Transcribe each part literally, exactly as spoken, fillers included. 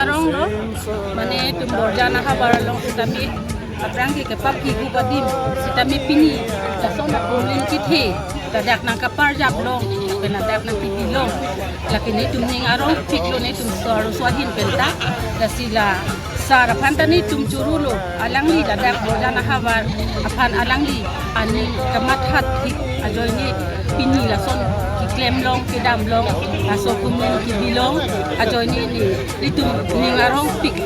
Arong lo, mane itum Borjan ahavar along sitame aphrang ke kepap kihu badim, sitame pini lason akumlin kethe ladak nangkaparjap long, pen ladak nangkebi long. Lake netum ning arongpik lo, netum so-arlo so ahin penta, lasi la sar aphan ta netum choro lo, alangli ladak Borjan ahavar aphan alangli aning kamathathik ajoine pini lason keklem long, kedam long, laso akumlin kebi long ajoine ne netum ning arongpik.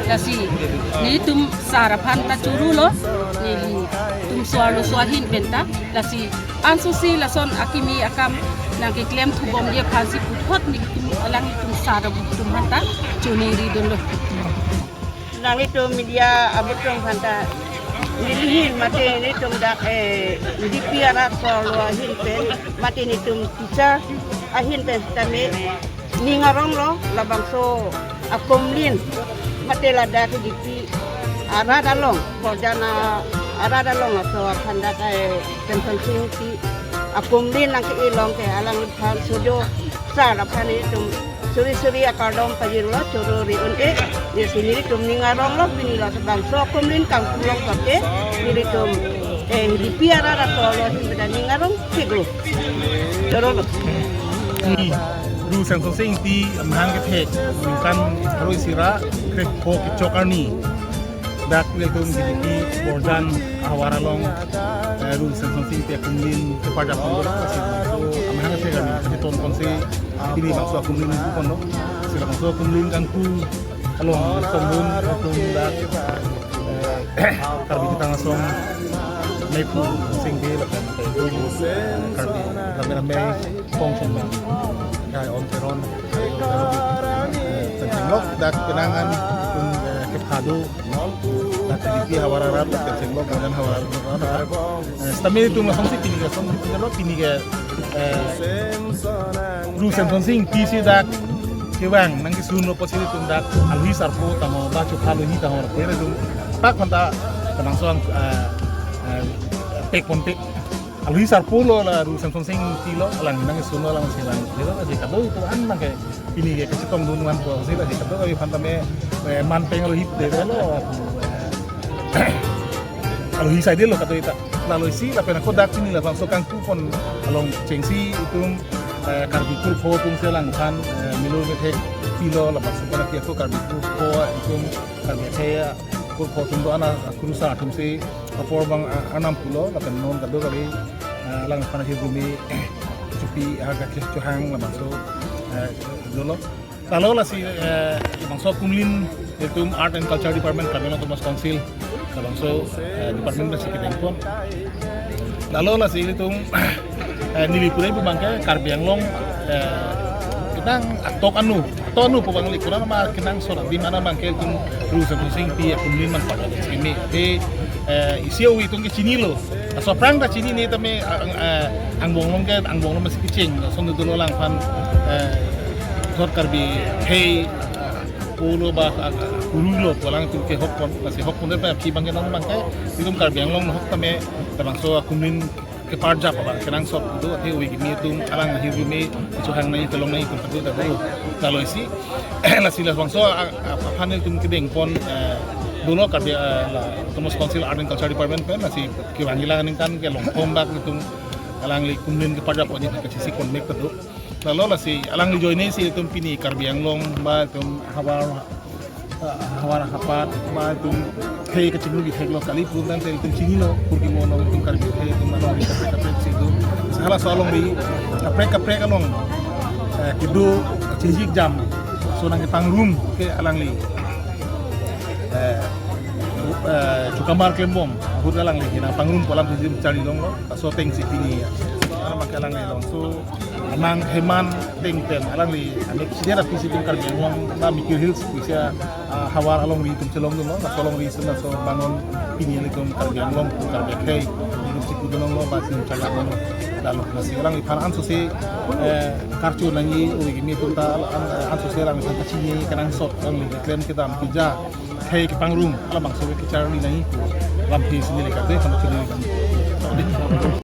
Lasi netum sar aphan ta choro lo, netum so-arlo so ahin penta, lasi ansose lason akimi akam nangkeklem thubomji aphansi puthot netum alanglitum sar atum aphan ta choningri dunlo. Nanglitum media abutum aphan ta neli ahin mate netum dak, eh, D P arat so-arlo ahin pen mate netum teacher ahin pen sitame ning arong lo, labangso akumlin mate ladak D P arat along, Borjan arat along laso aphan dak, eh, Semson Sing Ingti akumlin nangke-e long ke alangliphan sojo sar aphan netum suri suri akardom pajirlo, choro ri un-e. Lasi netum ning arong lo, pini labangso akumlin kangpu long pake netum, eh, D P arat so-arlo ahin pen ta ning arongpik lo. Choro lo. Hmm. Ru Semson Sing Ingti amahang kethek ningkan pharo isi ra krepho kechok arni dak netum D P Borjan ahavar along, eh, Ru Semson Sing Ingti akumlin keparjap pon lo, lasi so amahang kethek kami kami ton ponsi pini labangso akumlin pon lo. Lasi labangso akumlin kangpu along tongdun atum dak, eh, Karbi Ketang Asong Mephu Singde lapen Karbi rame-rame Kong Chunma, Kai On Teron, Kai On Teron, eh, pensinglok dak kenangan atum, eh, kephado dak D P ahavar arat, dak pensinglok Borjan ahavar arat. Eh, sitame netum lasonsi pini ke, lasonsi pini lo, pini ke, eh, Ru Semson Sing Ingti si dak kevang nangkesun lo pusi netum dak alohi sarpo tangho ba chopha alohi tangho ra pera netum pak phanta kanang soang, eh, eh, pek ponpek. Alohi sarpo lo la Ru Semson Sing Ingti lo, alang nangkesun lo, alang si lang. Lasi kadokave itum an nangke pini ke kachetongdun vanpo si, lasi kadokave aphan tame, eh, man peng alohi de lo, eh, alohi saide lo kadokave ta. Lalo isi lapen ako dak pini labangso kangpu pon along chengsi itum, eh, Karbi kurpho atum si alangphan, eh, melo methek pilo, labangso aphan ke ako Karbi kurpho atum, Karbi akhei kurpho atum do-an akurusar atum si apor abang, ah, arnam pulo, lapen non kadokave, ah, alangphan ahirjume chopi, ah, ga kechohang labangso, eh, dolo. Lalo lasi, eh, labangso akumlin itum Art and Culture Department, Karbi Anglong Autonomous Council, labangso, eh, department lasi kedeng pon. Lalo lasi itum, eh, neli pura ibu abangke Karbi Anglong, eh, kenang atok anu, atok anu pu abang li kurang ma kenang so ra di mana abangke itum Ru Semson Sing Ingti akumlin man pada sini. Di, eh, isi awi itum kechinilo. Laso aphrang ta chinine tame ang, eh, angbong along ke, angbong along masih kecheng. Lason dolo alangphan, eh, sot Karbi akhei, eh, pulo ba, ah, kuru lo pu alang itum kehok pon, lasi hok pon ta aphi abangke non abangke itum Karbi Anglong ahok tame labangso akumlin keparjap abang kenangsot do, athe awi kimi atum alang ahirjume chohang nangji, chelong nangji atum ta do ta do. Lalo isi lasi labangso, ah, ah, aphan itum kedeng pon, eh, dolo Karbi, eh, la Autonomous Council Art and Culture Department pen, lasi kevangji alang aningkan ke longthom bak itum alangli akumlin keparjap ponji kachesik ponmek ta do. Lalo lasi alangli ajoine si itum pini Karbi Anglong ba itum havar, ah, havar hapat ba itum khei kachinglu kethek lo kali pu abang te itum chinilo, purki mo along itum Karbi khei atum alongri kaprek kaprek si do. Lasi halaso alongri kaprek kaprek along, eh, kedo chejik jam so nangkepangrum ke alangli, eh, eh, chukamar klembom ahut alangli nangpangrum pu alam si charli longlo. Laso ateng si pini ya. Alam ke alangli along so amang heman ateng pen alangli amek senior aphi si itum Karbi Anglong ba Mikir Hills pusi, ah, havar alongri itum chelongdunlo, laso alongri itum laso bangon pini itum Karbi Anglong, Karbi akhei itum chikudun longlo ba itum chakla longlo. Lalo lasi alangliphan ansose, eh, karcho nangji, awi kimi atum ta an, ansose alangliphan kachini kenangsot, alangli keklem kedam keja khei kepangrum, alabangso kecharli nangji pu lampi si neli kade kono chini.